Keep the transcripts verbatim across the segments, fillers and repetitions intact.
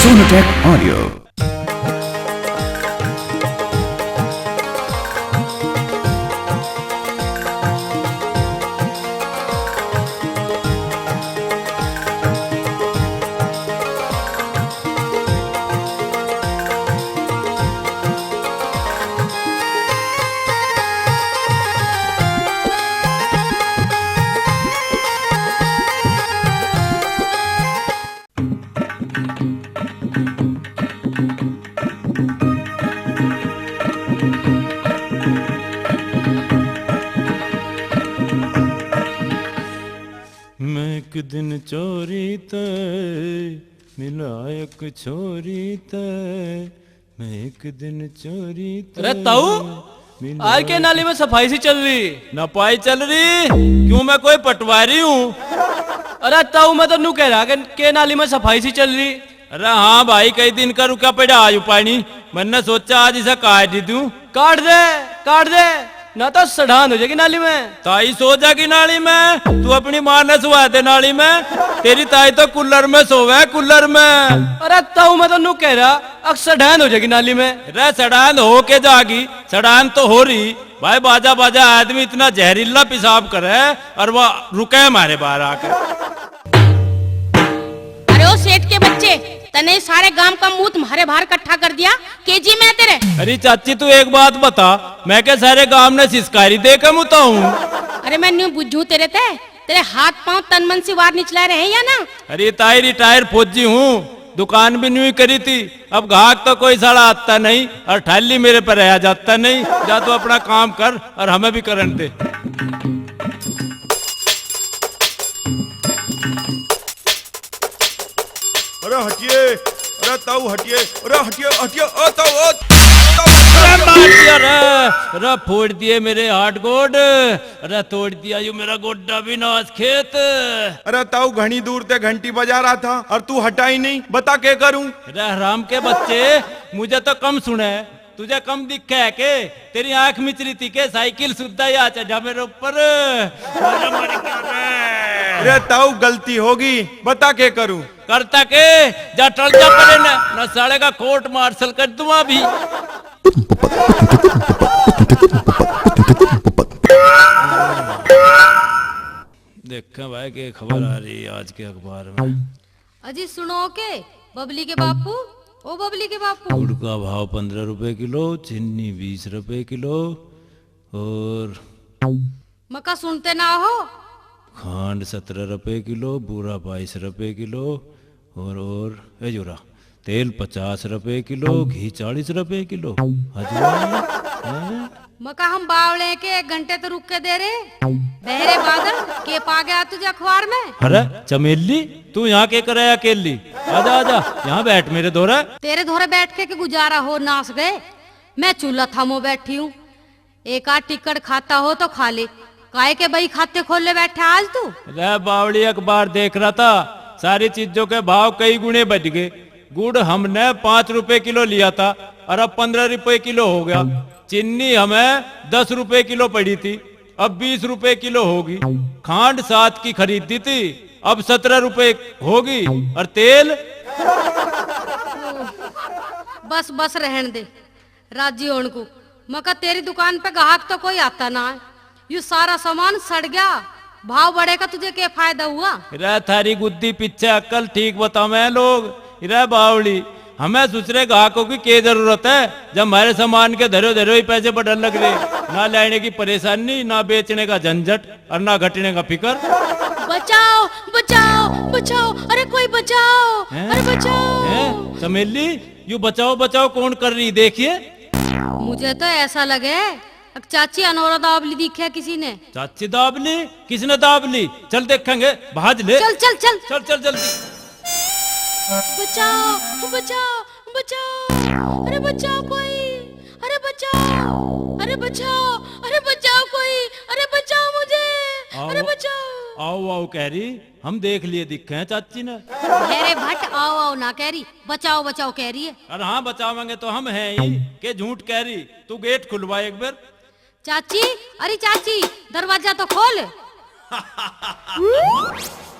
Tonotech Audio. मैं एक दिन चोरी ते मिला एक छोरी ते, मैं एक दिन चोरी ते अरे ताऊ, मिला आज के एक नाली में सफाई सी चल रही? नपाई चल रही? क्यों, मैं कोई पटवारी हूँ? अरे ताऊ, मैं तो नू कह रहा कि के नाली में सफाई सी चल रही। अरे हाँ भाई, कई दिन का रुका पड़ा आज पानी, मैंने सोचा आज इसे काट ही दूं। काट दे, काट दे, ना तो सड़ांध हो जाएगी नाली में। ताई सो जाएगी नाली में, तू अपनी माँ ने सुवा दे नाली में। तेरी ताई तो कूलर में सोवे, कूलर में। अरे ताऊ, मैं तो नू कह रहा, अक सड़ांध हो जाएगी नाली में। अरे सड़ांध हो के जागी, सड़ांध तो हो रही। भाई बाजा बाजा आदमी इतना जहरीला पेशाब करे और वो रुके हमारे बाहर आके। अरे ओ सेठ के बच्चे, तने सारे गांव का मूत म्हारे बाहर इकट्ठा कर दिया, केजी मैं तेरे। अरे चाची, तू एक बात बता, मैं क्या सारे गांव ने सिसकारी दे के मुता हूँ? अरे मैं न्यू बुझू तेरे ते, तेरे हाथ पांव तन मन से वार निचला रहे हैं या ना? अरे ताई, रिटायर फौजी हूँ, दुकान भी न्यू ही करी थी। अब घाक तो कोई साला आता नहीं और ठाली मेरे पर रहा जाता नहीं। जा तू अपना काम कर और हमें भी करन दे। अरे हटिए, अरे ताऊ हटिए, अरे हटिए, हटिए, ओ ताऊ, ओ ताऊ। अरे मार दिया रे, अरे फोड़ दिए मेरे हाथ गोड, अरे तोड़ दिया यू मेरा गोड्डा भी नाश खेत। अरे ताऊ, घणी दूर ते घंटी बजा रहा था और तू हटा ही नहीं, बता के करूं? अरे हराम के बच्चे, मुझे तो कम सुने, तुझे कम दिखे है के? तेरी आंख मिच रही थी के? साइकिल सुद्धा ही आ चढ़ा मेरे ऊपर। अरे मर गया रे। अरे ताऊ, गलती होगी, बता के करूं? करता के? जा टल जा परे न, न साले का कोर्ट मार्शल कर दूंगा अभी। देखें भाई, के खबर आ रही है आज के अखबार में। अजी सुनो के, बबली के बापू, ओ बबली के बापू। गुड़ का भाव पन्द्रह रुपए किलो, चीनी बीस रुपए किलो और मका सुनते ना हो। खांड सत्रह रुपए किलो, बूरा बाईस रुपए किलो और, और ए जोरा, तेल पचास रुपए किलो, घी चालीस रुपए किलो। अजवाइन, हैं? मका हम बावले के एक घंटे तो रुक के दे रे। बहरे बादल, के पा गया तुझे अखबार में? अरे चमेली, तू यहाँ के करे अकेली? आजा, आजा, यहाँ बैठ मेरे धोरे। तेरे धोरे बैठ के, के गुजारा हो नास गए। मैं चूल्हा थामो बैठी हूँ। एक आध टिकट खाता हो तो खा ले, काय के बही खाते खोले बैठा आज तू? रे बावली, अखबार देख रहा था, सारी चीजों के भाव कई गुणे बढ़ गए। गुड़ हमने पाँच रुपए किलो लिया था और अब पन्द्रह रुपए किलो हो गया। चीनी हमें दस रुपए किलो पड़ी थी, अब बीस रुपए किलो होगी। खांड सात की खरीदी थी, अब सत्रह रुपए होगी। और तेल? बस, बस, रहन दे। राजी होण को। मका तेरी दुकान पे ग्राहक तो कोई आता ना है, यू सारा सामान सड़ गया, भाव बढ़े का तुझे के फायदा हुआ? रे थारी गुद्दी पीछे अक्ल ठीक बतावे लोग। रे बावली, हमें दूसरे ग्राहकों की के जरूरत है जब हमारे सामान के धरे धरे ही पैसे बढ़न लग रहे। ना लेने की परेशानी, ना बेचने का झंझट और ना घटने का फिकर। बचाओ, बचाओ, बचाओ, अरे कोई बचाओ, हैं? अरे बचाओ। हैं? चमेली, यू बचाओ बचाओ कौन कर रही देखिए? मुझे तो ऐसा लगे, अक चाची अनोरा दाब ली दिखे किसी ने। चाची दाब ली? किसने दाब ली? चल देखेंगे, भाज ले। चल, चल, चल। चल, चल जल्दी। बचाओ, बचाओ, बचाओ, अरे बचाओ कोई, अरे बचाओ, अरे बचाओ, अरे बचाओ कोई, अरे बचाओ मुझे, अरे आओ, बचाओ। आओ, आओ कह रही, हम देख लिए दिखे हैं चाची ने। अरे भट, आओ, आओ ना कह रही, बचाओ, बचाओ कह रही है। अरे हाँ, बचावेंगे तो हम हैं ही, के झूठ कह रही। तू गेट खुलवा एक बार। चाची, अरे चाची, दरवाजा तो खोल।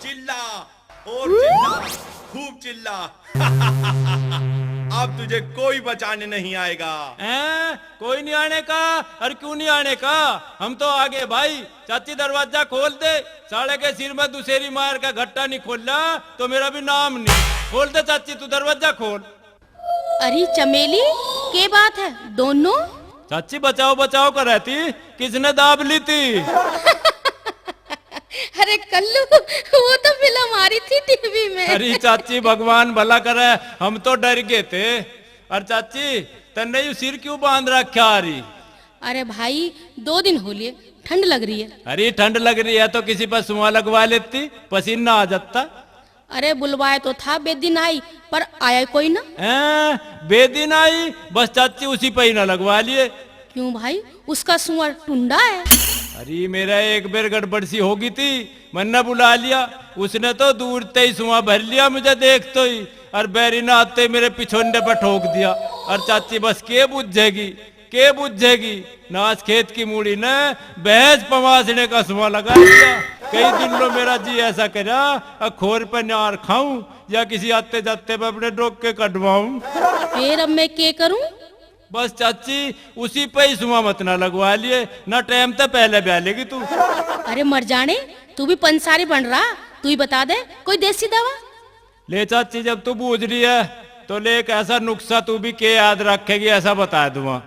चिल्ला और चिल्ला। खूब चिल्ला। अब तुझे कोई बचाने नहीं आएगा। हैं? कोई नहीं आने का? और क्यों नहीं आने का? हम तो आगे भाई। चाची, दरवाजा खोल दे। साले के सिर में दूसरी मार का घट्टा नहीं खोला तो मेरा भी नाम नहीं। खोल दे चाची, तू दरवाजा खोल। अरे चमेली, के बात है दोनों? चाची, बचाव बचाव कर रही थी, किसने दाब ली थी? अरे कल्लू, वो तो फिल्म आ रही थी टीवी में। अरे चाची, भगवान भला करे, हम तो डर गए थे। और चाची, तन्ने यू सिर क्यों बांध रखा आ रही? अरे भाई, दो दिन हो लिए, ठंड लग रही है। अरे ठंड लग रही है तो किसी पर सुआ लगवा लेती, पसीना आ जाता। अरे बुलवाया तो था बेदी नाई, पर आया ही कोई ना। हैं, बेदी नाई? बस चाची उसी पे ही ना लगवा लिए। क्यों भाई, उसका सुआ टुंडा है? अरे मेरा एक बेर गड़बड़ सी हो गई थी, मन्ने बुला लिया, उसने तो दूर ते ही सुआ भर लिया मुझे देखते ही, और बैरी ने आते ही मेरे पिछोंडे पे ठोक दिया। और चाची बस के बुझेगी, के बुझेगी? नास खेत की मूड़ी ने भैंस पवासने का सुआ लगा दिया। कई दिन लो मेरा जी ऐसा करा, अखोर पे नार खाऊं या किसी आते जाते पे अपने डोके कटवाऊं। फिर अब मैं के करूं? बस चाची, उसी पे ही सुआ मत ना लगवा लिए, ना टाइम ते पहले ब्याह लेगी तू। अरे मर जाने, तू भी पंसारी बन रहा, तू ही बता दे कोई देसी दवा। ले चाची, जब तू बूझ रही है, तो ले एक ऐसा नुस्खा तू भी के याद रखेगी, ऐसा बता दूंगा।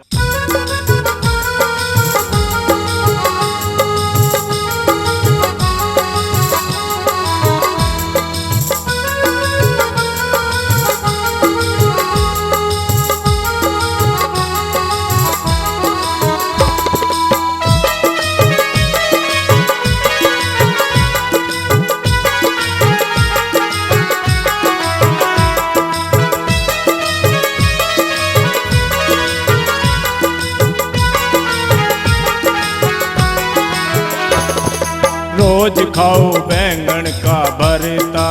रोज खाओ बैंगन का भरता,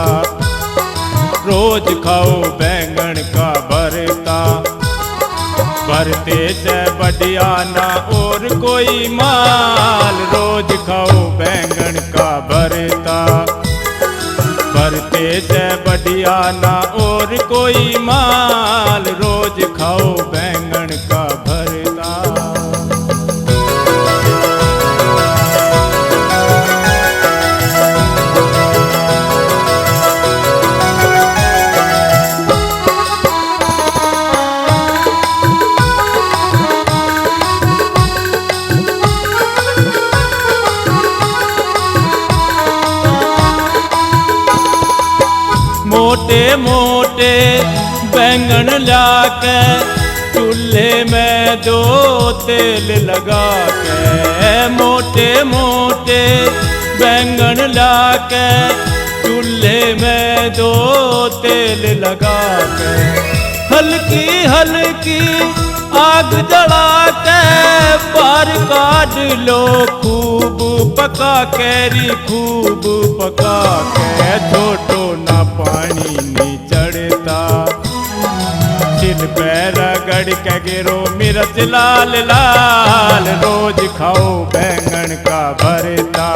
रोज खाओ बैंगन का भरता। भरते से बढ़िया ना और कोई माल, रोज खाओ बैंगन का भरता। भरते से बढ़िया ना और कोई माल, रोज खाओ बैंगन का भरता। मोटे मोटे बैंगन लाके चूल्हे में दो तेल लगा के, मोटे मोटे बैंगन लाके चूल्हे में दो तेल लगा के, हल्की हल्की आग जला के बाहर काढ़ लो, खूब पका के री, खूब पका के, छोड़ो ना पानी नी चढ़ता। सिल पे रगड़ के गिरो मिर्च लाल लाल, रोज खाओ बैंगन का भरता।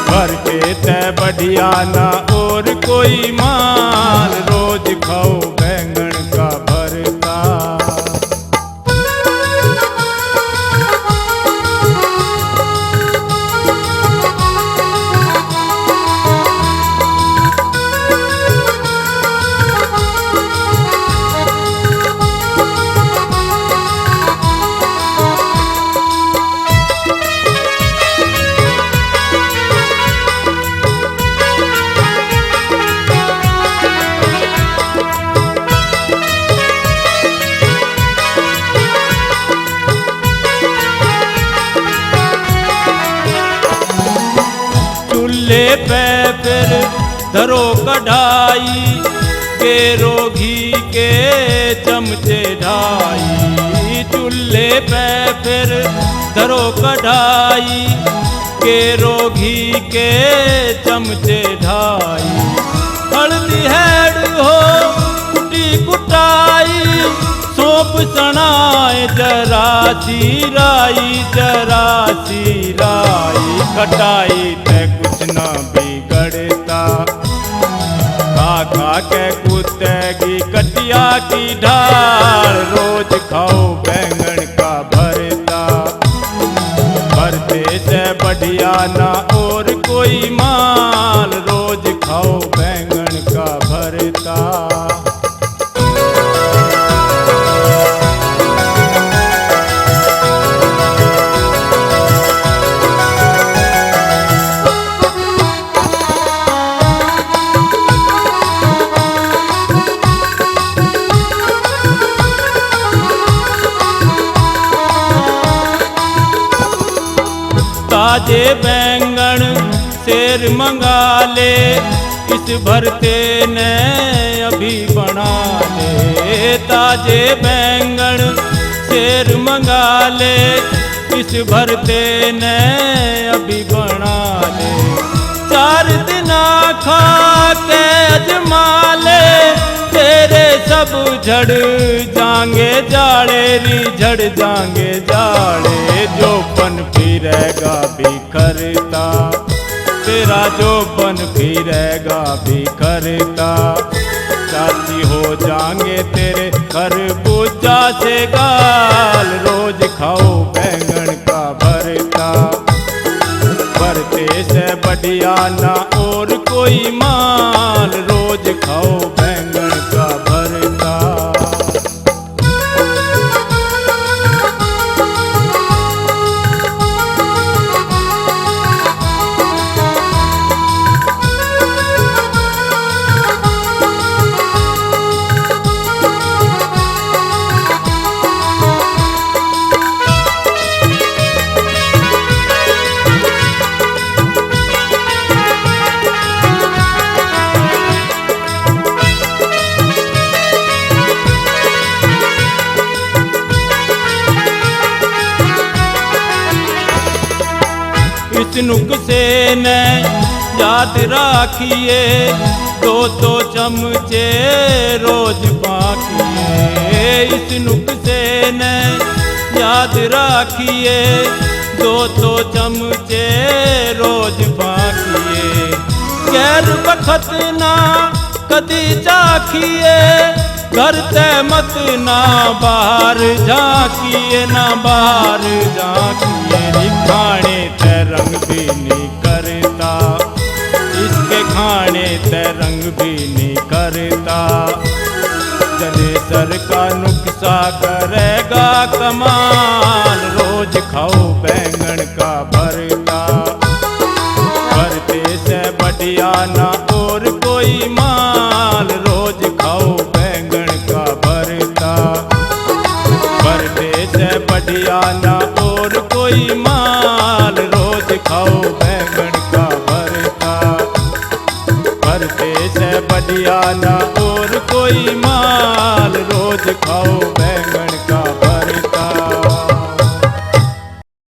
भरते ते बढ़िया ना और कोई माल, रोज खाओ बैंगन का भरता। चूल्हे पे फिर धरो कढ़ाई, गेरो घी के चमचे ढाई। चूल्हे पे फिर धरो कढ़ाई, गेरो घी के चमचे ढाई। हल्दी हैड हो कुटी कुटाई, सौंफ सनाए जरा सी राई, जरा सी राई। खटाई ते कुछ ना बिगड़ता, खा खा आके कूदेगी कटिया की ढाल, रोज खाओ बैंगन का भरता। भरते से बढ़िया ना और कोई माल, रोज खाओ बैंगन का भरता। ताजे बैंगन सेर मंगा ले, इस भरते ने अभी बना ले। ताजे बैंगन सेर मंगा ले, इस भरते ने अभी बना ले। चार दिना खा के अजमा ले, तेरे सब झड़ जांगे जाले री, झड़ जांगे जाले। जोपन फिरेगा बिखरता, तेरा जोपन फिरेगा बिखरता। चाची हो जांगे तेरे खरबूजा से गाल, रोज खाओ बैंगन का भरता। भरते से बढ़िया ना और कोई माल, रोज खाओ बैंगन का भरता। इस नुस्खे ने याद रखिए, दो दो चमचे रोज बांटिए। इस नुस्खे ने याद रखिए, दो दो चमचे रोज बांटिए। गैर बखत ना कदी चाखिए, घर ते मत ना बाहर झांकिए, ना बाहर झांकिए। नी खाने ते रंग भी नी करता, इसके खाने ते रंग भी नी करता। जनेसर का नुस्खा करेगा कमाल, रोज खाओ बैंगन का भरता। भरते से बढ़िया ना और कोई माल, रोज खाओ बैंगन का भरता। भरते से बढ़िया ना और कोई माल, रोज खाओ बैंगन का भरता। भरते से बढ़िया ना और कोई माल।